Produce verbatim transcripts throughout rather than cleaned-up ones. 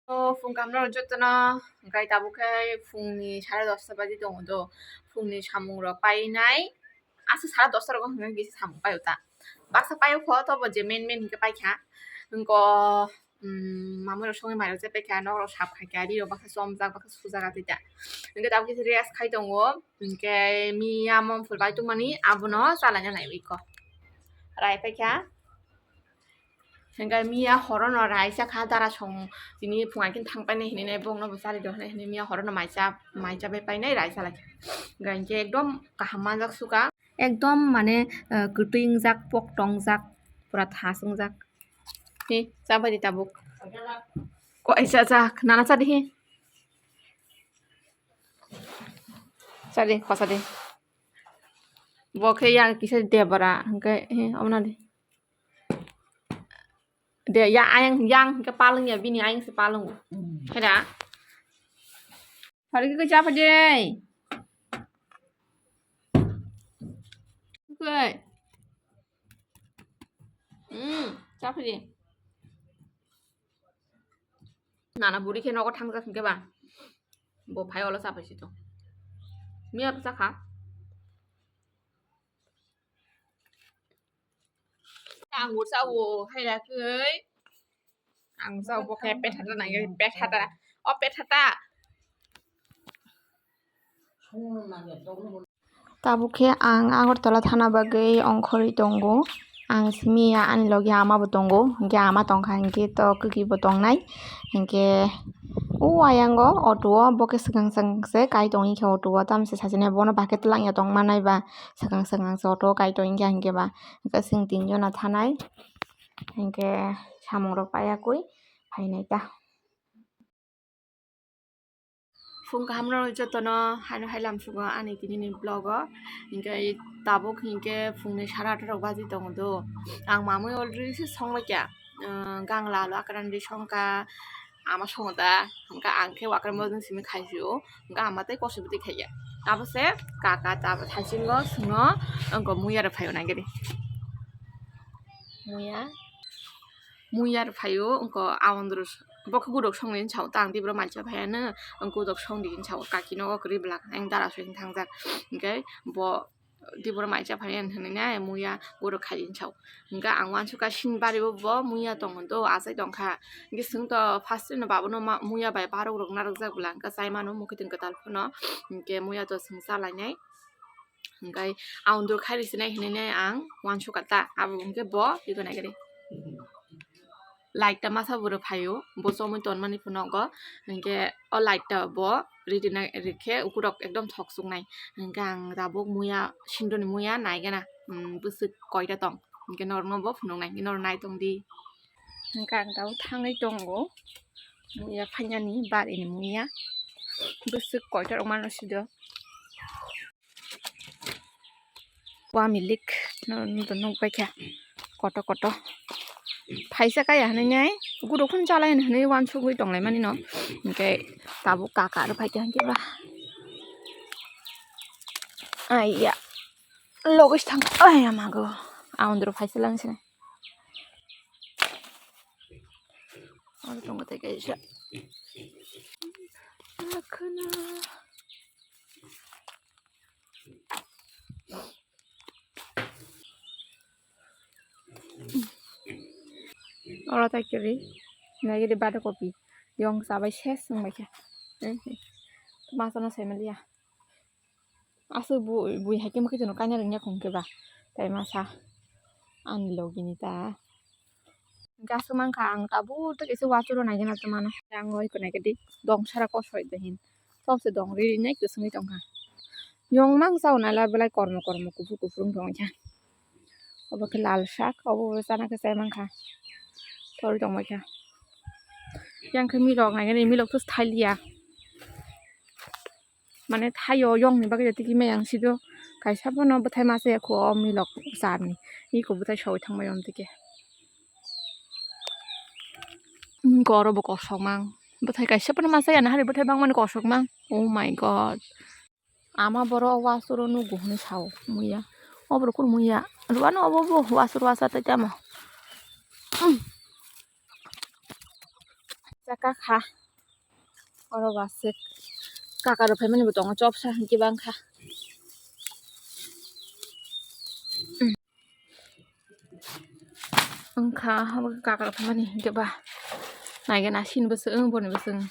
O phung kaham rok jotono, hwnkhe tabuk khe phungni sare dosta baji tongo do, phungni samung rok painai, aswk sare dosta rogo hwnwi kisa samung paio ta, baksa paio pho tobo je main main hwnkhe paikha, hwnkhe o, um, mamui rok songwi mai rok je paikha, nok rok sap khaikha, ri rok baksa chomjak baksa sujak atwi ta, hwnkhe tabuk kisa rest khai tongo, hwnkhe miya mom phul bai tongmani abono chalaina naiwi kho rai paikha. Hingke miya horono raisa kha dara song, tini phung akin thang painai hinui nai bongno bo chari do hinui miya horono maisa, maisa bai painai raisa lai. Hingke ekdom kaham manjak suka. Ekdom mane, eh, kwtwi wngjak, pokto wngjak, pura thas wngjak. He, chabai di tabuk. Koisa jak, nana chadi he. Chadi, khosa di. Bo khe yang kisa debra, hingke he, omna di. De, ya, ayang, yang ke palung ya, bini ayang se palung. Heda. Hari ke chapa de. Ke. Hmm, chapa de. Nana buri ke nogo thang jak ke ba. Bo phai olo chapa si to. Miya chakha. Ang bo sao hai ra khe. Ang sao bo khe pethata nang pethata. O pethata. Tabuk khe ang Agartala thana bagwi ongkhorwi tongo. Ang simi ya ani logi ama bo tongo. Hingke ama tongkha hingke to kwkwi bo tongnai. Hingke o ayang o auto o bo khe swkang swkang se kai tongwi khe auto o tamse sajani bono bahai khe twlang ya tong manai ba. Swkang swkang se auto o kai tongwi kha hingke ba hingke chwng tin jona thanai hingke samung rok paiya kwi phainai ta. Phung kaham rok jotono haino hai lamsugo ani tini ni vlog o hingke tabuk hingke phungni sara atharo rok baji tongo do ang mamui already se songbaikha gangla alu akwran ri songkha. Ama songo da, hingke ang khe wakwrang bodol simi khai phio, hingke ama tei kosoi bwtwi khai ya. Abo se kaka ta thaisingo swngo, wngkha muya rok phaio nai gari. Muya, muya rok phaio, wngkha awandru, bo khe gudok songni hinwi sao, tang tei borok mancha phaiya no, wngkha gudok songdi hinwi sao, kaki nogo kwrwi bwlak, ang dara soi hinwi thangjak, hingke bo. Tei borok mai cha phai hinwi nai muya borok khai hinwi sao. Hingke ang uansukha sini bari o bo muya tongo do achai tongkha. Hingke chwng to first no babono muya bai barok rok narwkjak bwla hingke chai mano mukhitwng kwtal phano. Hingke muya to chwng cha lainai. Hingke aondro khai rwsinai hinwi nai ang uansukha ta abo hingke bo iko nai gari. Light ta masa bo rw phaio, bo chomwi tonmani phano nogo, hingke o light ta bo ridi nai rikhe ukurok ekdom thok chuknai, hingke ang tabuk muya sindoni muya naigena, bwswk koita tong, hingke norokno bo phunuknai, norok nai tongdi. Hingke ang tabuk thangwi tongo, muya phainani barini muya, bwswk koita rok mano sido. Wa milik no, no, nukbaikha koto koto phaisa kaya hinwi nai guro phano chalai hinwi uansugwi tonglaimani no hingke tabuk kaka rw phaikha hingke ba. Aiya logis thang, aiya mago aondro phaisa lang sini. Aro tongo tei kaisa. Lakhana. Oro tai kwrwi nai gidi bata kopi yong chabai ses wngbaikha. Masa no sai manliya. Aswk bui, bui hai khe mwkhwtwino kaina rwngya khong khe ba. Tai masa ani logi ni ta. Hwnkhe aswk mankha ang tabuk tei kaisa waturo naigena tongmano. Ang oi khwnai khe di dong sara kosoi de hin. Sobse dong ri rinai kwswngwi tongkha. Yong mang chao nai la belai kormo kormo kuphur kuphur wng tongkha. Obo khe lal sak, obo bo chana khe chai mankha. Tori tongbaikha. Yang khe milok naigani milok to thailiya. Mane thaio yongni bagwi tiki meyang sido kaisa bono bwthai masa ya kho o milok charni iko bwthai sogwi thangbai om tike. Goro bo kosok mang bwthai kaisa bono masa ya nahari bwthai bangmani kosok mang. Oh my god. Ama borok o wasuro nugo hinui sao muya. Oborok kunu muya. Rwano obo bo wasuro wasa tai tamo. Kaka kha. Oro ba se kaka rok phaimani bo tongo, chopsa hinkhe bangkha. Wngkha abo kaka rok phaimani hinkhe ba naigena sini bwswk wng boni bwswk wng.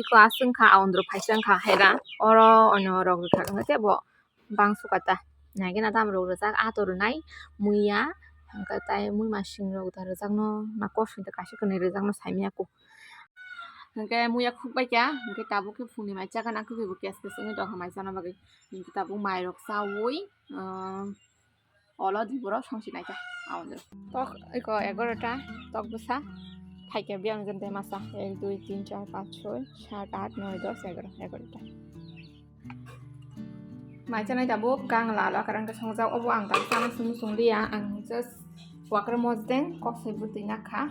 Iko aswk wngkha, aondro phaisa wngkha haira. Oro ono rok rwkha wngkha tei bo bang sukata. Naigena tamo rok rijak, ato rwnai, muiya, hwnkhe tai muimasing rok da rijakno, na kosoi da kaisa kanwi rijakno saimanya kho. Hwnkhe muiya khukbai kha, hwnkhe tabuk khe phungni mai chakha nang khe bo kes kes wngwi tongkha mai chana bagwi. Hwnkhe tabuk mairok chaui, ah, Olo di borok songsi naikha aondro. Tok iko egarota, tok bwsa. Phaikha biyang jente masa. Ek, dui, tin, char, panch, choi, sat, aat, noi, dos, egaro, egarota. Mai chanai tabuk gang lalo karang ke songjak obo ang tak sana sung sung liya ang just wakra mosdeng kok sai bwtwi nakha.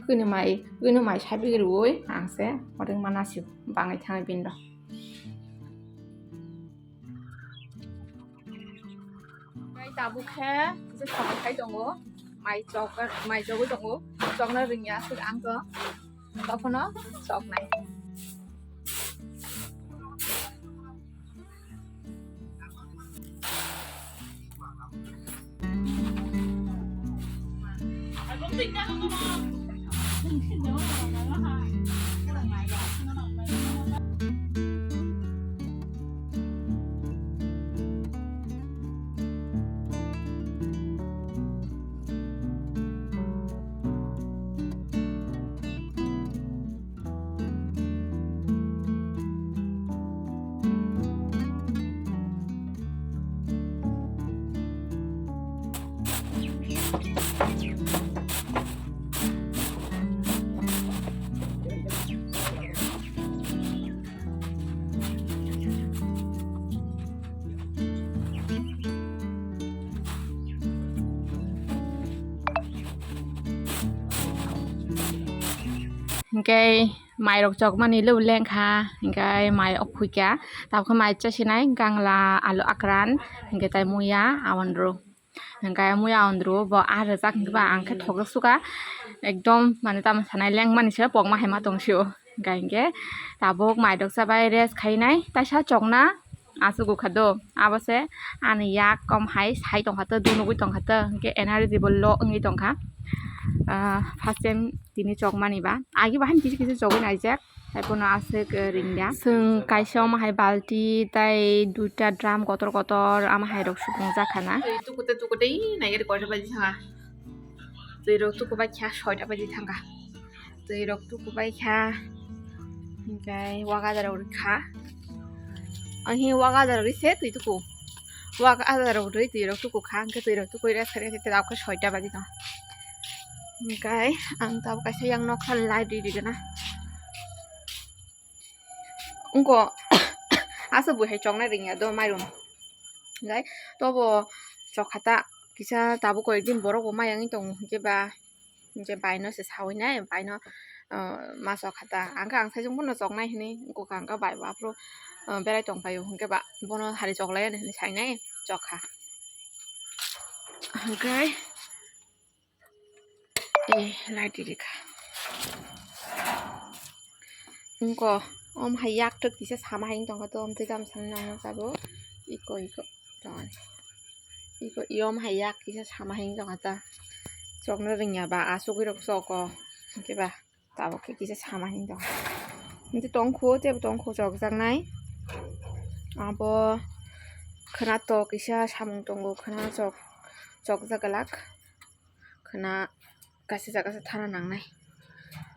Kunu mai, kunu mai sabi rwui ang se odeng mana si bangai thangwi bindo. Tei tabuk khe kisa samung khai tongo, mai chok, mai chogwi tongo, chokna rwngya aswk ang to, tokhono choknai. Hingke mairok chokmani lebo lengkha, hingke mai o khuikha, tabukhe mai chasinai gangla, alu akran, hingke tai muya aondro. Hingke muya aondro bo ah rijak hingke ba ang khe thokjak suka, ekdom mane tamo sanai lengmani se pokma hai ma tong sio. Hingke, hingke tabuk mairok chabai rest khainai, taisa chokna, aswk wngkha do, abo se ani yak kom hai sai tongkha to, do nugui tongkha to, hingke energy bo low wngwi tongkha. Ah, first time tini chokmani ba, agi bahai kisa kisa chogwi naijak, tei bono aswk, eh, ringya. Chwng kaisa omo hai balti tei duita drum kotor kotor, ama hai rok supung jak khana. Twi tuku tei tuku tei nai gari koita baji thanga. Twi rok tuku bai kha soita baji thanga. Twi rok tuku bai kha. Hingke waga jara uri kha. Ahi waga jara uri se twi tuku. Waga jara uri twi rok tuku kha. Hingke twi rok tuku ri kha, hingke tabuk khe soita baji tong. Hingke ang tabuk kaisa yang nokha light ri ri gana. Wngko aswk bui hai choknai ringya do mairum. Hingke tobo chokha ta kisa tabuk koi din borok bo maya wngwi tongo hingke ba. Hingke bai no se sawi nai, bai no, ah, ma chokha ta. Ang khe ang saichung bono choknai hinui, wngkha ang khe bai bo aphuru, ah, berai tong pai o, hingke ba bono hari choklai ani hinui sai nai, chokha. Hingke, eh, light ri kha. Wngko, om hai yak tok kisa sama hai wng tongkha, to om twi tamo sanai nang tabuk, iko, iko. Tongani. Iko iyom hai yak kisa sama hai wng tongkha ta. Chokno rwngya ba asugwi rok choko. Hingke ba tabuk khe kisa sama hai wng tongkha. Hingke tongkho tebo tongkho chokjaknai. Abo khwna to kisa samung tongo, khwna chok, chokjak glak. Khwna kaisa jaga se thana nangnai.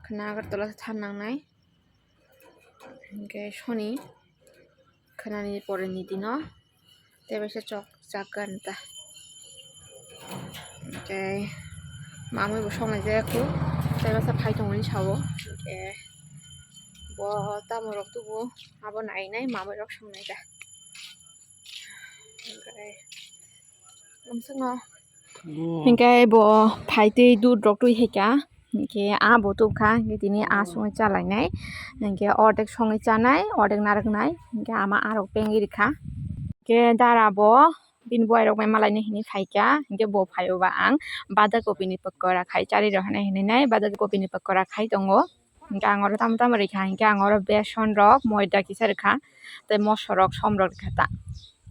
Khwna Agartala se thana nangnai. Hingke soni khwnani poreni dino tei bai se chokjak gani ta. Hingke Mamui bo songnai jaya khu, tei masa phai tongo hinwi sao. Hwnkhe bo tamo rok tubu abo nai nai mamui rok songnai da. Hwnkhe amsongo hwnkhe bo phai twi dud rok twi hai kha. Hwnkhe abo tubkha, hwnkhe tini a songwi chalainai. Hwnkhe ordek songwi chanai, ordek narwknai. Hwnkhe ama arok pengwi rikha. Hwnkhe dara bo bini bwai rok bai malaina hinwi phaikha, hwnkhe bo phaiba ang badha kopi ni pakora khai charwi rw hinwi hinwi nai, badha kopi ni pakora khai tongo. Hwnkhe ang oro tamo tamo rikha, hwnkhe ang oro beson rok, moida kisa rikha, tei moso rok, som rok rikha ta.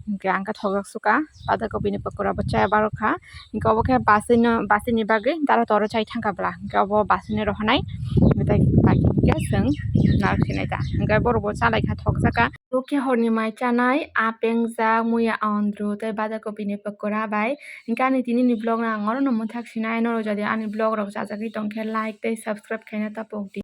Hwnkhe ang khe thokjak sukha, badha kopi ni pakora bo chaya barokha, hwnkhe obo khe basui no, basui ni bagwi dara toro chai thangkha bwla, hwnkhe obo basui no rohornai, hwnkhe chwng narwk sinai ta, hwnkhe borok bo chalaikha thokjakha. Bo khe horni mai chanai, a pengjak, muya andru tei badha kopi ni pakora bai. Hwnkhe ani tini ni vlog no ang oro no mwthak sinai, norok jodi ani vlog rok chajagwi tongkhe like tei subscribe khaina tapok di.